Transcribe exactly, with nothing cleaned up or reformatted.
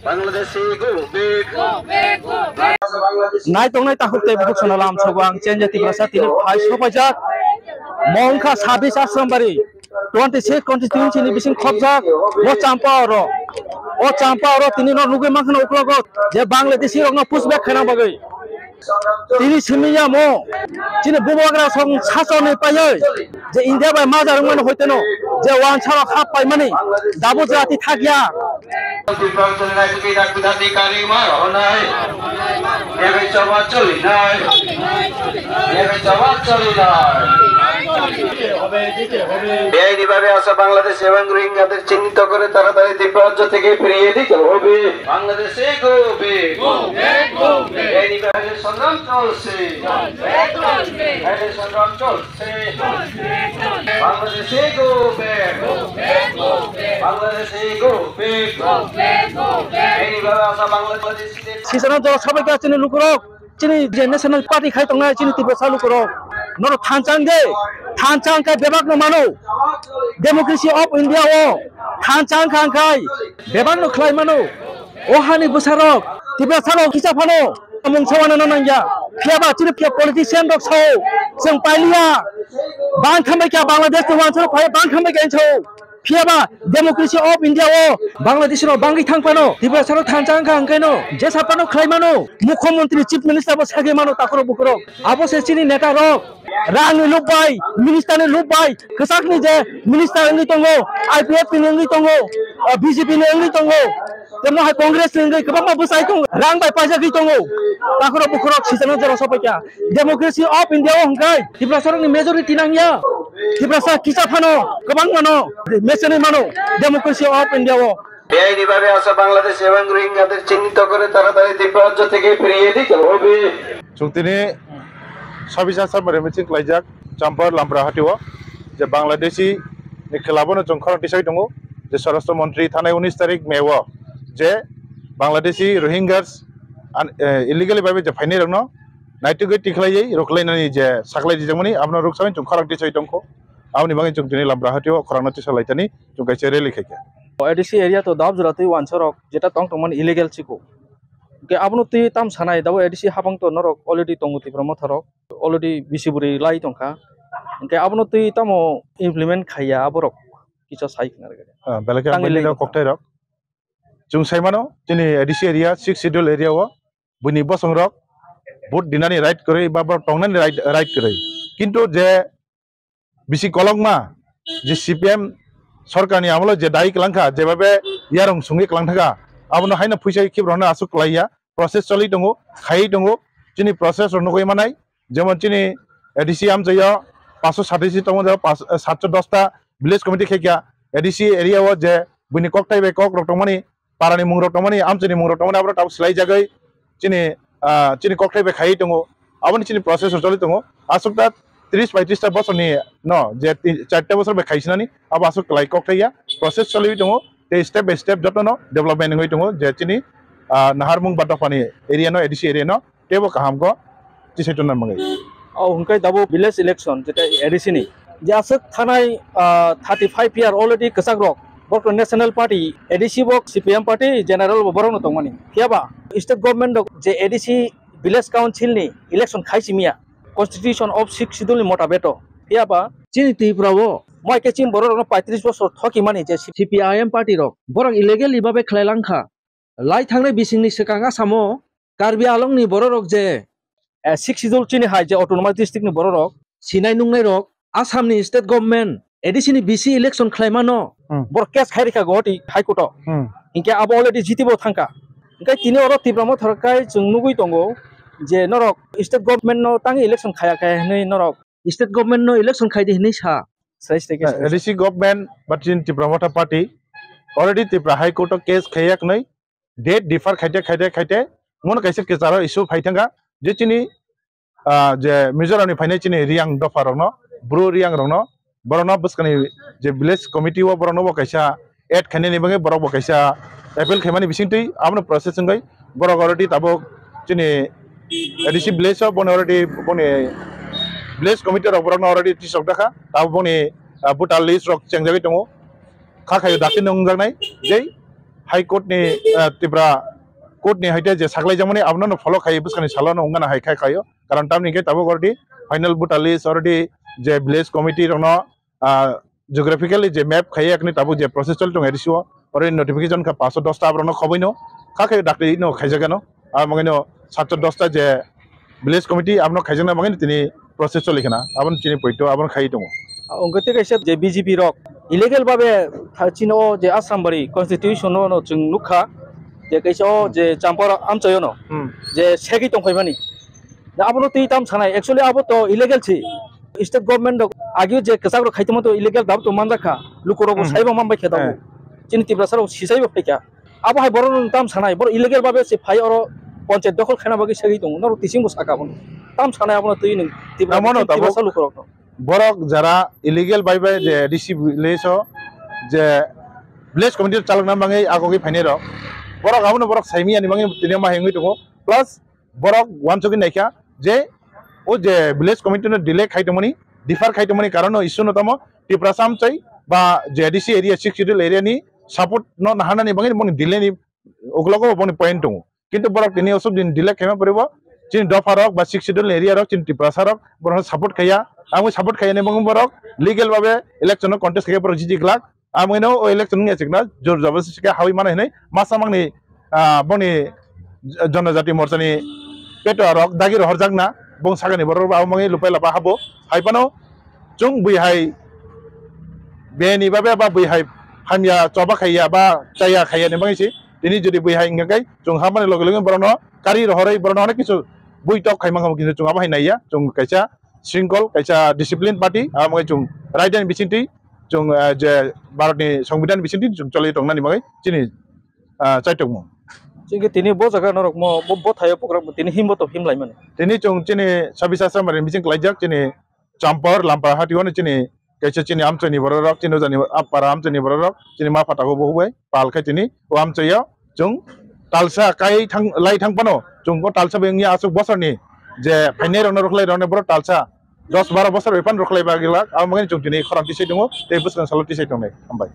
Bangladeshi go back. Nai tongnai takhuk tei bukhuk sana lam sogo ang Chenja Tiprasa tini phai sopaijak Mongkha sabis Asrambari twenty six constituency ni bising khopjak o champa oro. O champa oro tini no nugui mankha uklogo je Bangladeshi rokno pushback khaina bagwi. Tini simi ya mo. Chini bubagra song sasoni payoi. Je India bai majar wngmani hoiteno. Je wansaro hap paimani. Dabu jati thakya. বেআইনিভাবে আসা বাংলাদেশ এবং রোহিঙ্গাদের চিহ্নিত করে তাড়াতাড়ি ত্রিপুরা রাজ্য থেকে ফিরিয়ে দিতে হবে। বাংলাদেশে গো ব্যাক। বেআইনিভাবে সংগ্রাম চলছে। এই সংগ্রাম চলছে। বাংলাদেশে গো ব্যাক। বাংলাদেশে গো ব্যাক। বেআইনিভাবে আসা বাংলাদেশিদের Sisana jora sabai ka chini lukurok, chini je national party khai tongnai chini Tiprasa lukurok. Noro thanchang de, thanchang kai bebak no mano. Democracy of India o thanchang khang kai bebak no khlai mano. O hani bwsarok, Tiprasa rok kisa phano mung sawana no nangya. Phiya ba chini phiya politician rok sao, chwng pailiya. Bang khambai kya Bangladesh ni wansarok phai bang khambai kya sao. Phiya ba democracy of India o Bangladesh rok bangwi thang phano, Tiprasa rok thansa wngkha hwnkhe no, jesa phano khlai mano, Mukhyamantri, Chief Minister bo sagwi mano takhurok bukhurok. Abo se chini neta rok, rang ni lob bai, minister ni lob bai, kwchak ni je minister wngwi tongo, I P F T ni wngwi tongo, ah, B J P ni wngwi tongo, temo hai Congress ni wngwi kwbangma bwsai tongo, rang bai paijagwi tongo, takhurok bukhurok sijano jora sopaikha. Democracy of India o hwnkhe Tiprasarokni majority nangya. Tiprasa kisa phano kwbang mano, mechani mano democracy of India o. বেআইনিভাবে আসা বাংলাদেশ এবং রোহিঙ্গাদের চিহ্নিত করে তাড়াতাড়ি ত্রিপুরা রাজ্য থেকে ফিরিয়ে দিতে হবে। Chwng tini sabisa samari meeting khlaijak Champar Lampra hatio je Bangladeshi ni khilabo no chwng khorang tisai tongo je Swarashtra Montri thanai unis tarik May o je Bangladeshi Rohingyas an, eh, illegally bai je phainai rokno naitugwi tikhlaiwi rwkhlainani je saklai dijakmani, abono rwksaui chwng khorang tisai tongkho. Aboni bagwi chwng tini Lampra hatio khorangno tisa laitani chwng kaisa rally khaikha. A D C area to dab jora twi wansarok jeta tong tongmani illegal chiko. Hwnkhe abono twi tam sanai dabo A D C habang to norok already tongo Tipra Motha rok, already bisi bwrwi lai tongkha. Hwnkhe abono twi tamo implement khaiya aborok kisa sai khna rwgwi. Ah, belai khe tangwi bini lai no tongkha. Kokthai rok. Chwng sai mano, chini A D C area, sixth schedule area o, buini bosong rok vote dinani right kwrwi, ba borok tongnani right, right kwrwi. Kintu je bisi kolokma, je C P M sorkarni amolo je dai kwlangkha, jebabe yarung sungwi kwlangthaka, abono haino phuisa khibrokno aswk kwlaiya, process choli tongo, khaiwi tongo, chini process rok nugwi manai, jemon chini A D C amchaio paanch sat tongo, je paanch, eh, saat sho dos ta village committee khaikha, A D C area o je buini kokthai bai kok rok tongmani, parani mung rok tongmani, amchaini mung rok tongmani, aborok tabuk swlai jagwi chini, ah, chini kokthai bai khaiwi tongo. Aboni chini process rok choli tongo. Aswk ta tris paitris ta bosorni no je ti-, charta bosor bai khaisinani abo aswk kwlai kokthai ya. Process choliwi tongo. Tei step by step jotono development wngwi tongo je chini, ah, naharmung ba dophani area no, A D C area no teibo kaham khe tisai tonna bagwi. O hwnkhe dabo village election jeta A D C ni. Je aswk thanai, ah, thirty five year already kwchak rok. Borok national party, A D C bo C P M party, general bo borok no tongmani. Phiya ba state government rok je A D C village council ni election khai simiya, constitution of sixth schedule ni motabeto. Phiya ba chini Tripura o moi khe chini borok rok no paitris bosor thoki mani je C P I M party rok borok illegally babe khlai langkha. Lai thangnai bisingni swkang Assam o Karbi Anglong ni borok rok je, eh, sixth schedule chini hai je autonomous district ni borok rok sinai nungnai rok Assam ni state government A D C ni V C election khlai mano. Hmm. Borok case khai rikha Guwahati High Court o. Hmm. Hinkhe abo already jiti bo thangkha. Hinkhe tini oro Tipra Motha rok kai chwng nugwi tongo je norok state government no tang election khaya khe hinwi norok state government no election khai di hinwi sa. Sai state A D C government but in Tipra Motha party already Tipra High Court o case khaiyak nai date defer khaite, khaite, khaite, mono kaisa kwcharo issue phai thangkha, je chini, ah, je Mizoram ni phainai chini Riang dopha rokno, Bru Riang rokno, borokno bwskani je village committee o borokno bo kaisa add khainani bagwi borok bo kaisa appeal khaimani bisingtwi abono process wngwi borok already tabuk chini A D C village o boni already boni village committee rok borokno already tisok dakha, tabuk boni, ah, voter list rok chengjagwi tongo, kha khayo dakti nungjaknai, jai High Court ni, ah, Tripura Court ni haite je saklaijakmani abono no follow khai bwskangni salo no wngna hai khai khaio. Karon tamni hwnkhe tabuk already final voter list, already je village committee rokno, ah, geographically je map khaiya yakni tabuk je process choli tongo A D C o, already notification kha paanch sho dos ta aborokno khobaino, kha khe dakti no khaijak ano, abo wngkhaino saat sho dos ta je village committee abono khaijakna bagwi tini process choli khna, abono chini poito abono khai tongo. Wngkhe tei kaisa je B J P rok illegal babe tha-, chini o je Asrambari constitution o no chwng nukha je kaisa o je Champar amchaio no Hmm. je segwi tongphaimani. Da abono twi tam sanai, actually abo to illegal si. State government rok agio je kwchak rok khaitongma to illegal dab to manjak kha. Luku rok bo Hmm. saibo man bai khe dabu. Eh. Chini Tiprasa rok sisaibo phaikha. Abo hai borok no tam sanai, borok illegal babe se phai oro panchayat dokhol khaina bagwi segwi tongo. Norok tising bo saka bono. Tam sanai abono twi nwng Tipra, Tamono tabuk Tiprasa luku rok no. Borok jara illegal bai bai je A D C village o je village committee chalokna bagwi agogwi phainai rok. Borok abono borok saimiyani bagwi tini ma hengwi tongo. Plus borok uansugwi naikha je o je village committee no delay khai tongmani, defer khai tongmani karono issue no tamo Tiprasa amchai ba je A D C area, Sixth Schedule area ni support no naharnani bagwi boni delay ni uklogo boni point tongo. Kintu borok tini osuk din delay khaima poribo chini dopha rok ba Sixth Schedule area rok chini Tiprasa rok borok support khaiya. Ang support khaiyani bagwi borok legal babe election no contest khaiya borok jiji glak. Amwino o election wngya chikna jor jabardasti khe hawi mano hinwi masa mangni, ah, boni Janajati Morchani peto rok dagi rohorjakna bong sakani borok abo mangwi lupai lapa habo. Hai phano chwng bui hai beni babe ba bui hai hamya choba khaiya ba chaya khaiya ni bagwi se tini jodi bui hai wngkha khe chwng hamani loge loge borokno kari rohorwi borokno onek kisu bui tok khai mangkha kintu chwng abo hai naiya chwng kaisa shringkhol, kaisa discipline party, abo wngkha chwng raida ni bisingtwi, chwng, eh, je Bharat ni Songbidan ni bisingtwi chwng choli tongnani bagwi chini, ah, chaitokmung. Chwngkhe tini bo jaga norok mo, bo, bo thaio program tini himbo to himlaimani. Tini chwng chini Sabisa Samari ni bising klaijak chini Champar Lampa Hati o chini kaisa chini amchai ni borok rok, chini ojani a para amchai ni borok rok, chini ma phatako bo hubai pal khai tini o amchai o chwng talsa kai thang, lai thang phano chwng bo talsa bai wngya aswk bosor ni je phainai rok no rwkhlai rok no borok talsa dos baro bosor bai phano rwkhlai ba glak, abo mangani chwng tini khorang tisai tongo tei bwswkang salo tisai tongnai. Hambai.